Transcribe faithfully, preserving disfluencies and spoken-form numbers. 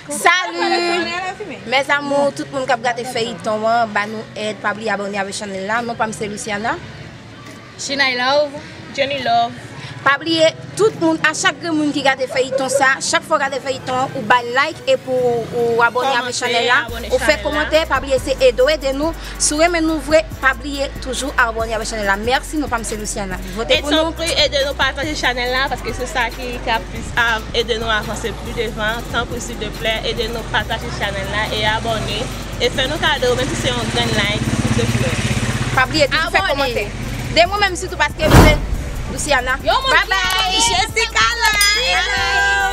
Salut! Mes amours, tout moun k ap gade feyiton an, ba nou èd, pa bliye abòne avèk chanèl la. Non pa m se Luciana. Shinay Love. Jenny Love. Pa bliye, tout moun, a chak grenn moun ki gade feyiton sa, chak fwa w gade feyiton an, ou bay like epi ou abòne avèk chanèl la, ou fè kòmantè, pa bliye se ede w ede nou. Si w renmen nou vre, pa bliye toujou abòne avèk chanèl la. Mèsi, non pa m se Luciana. Vote pou nou. Tanpri ede nou pataje chanèl la, paske se sa ki ka plis ede nou avanse pli devan. Tanpri silvouplè, ede nou pataje chanèl la e abòne. E fè nou kado, menm si se yon grenn like, silvouplè. Pa bliye toujou fè kòmantè. De mwen menm sitou paske m se Luciana. Bye bye. Jessica la.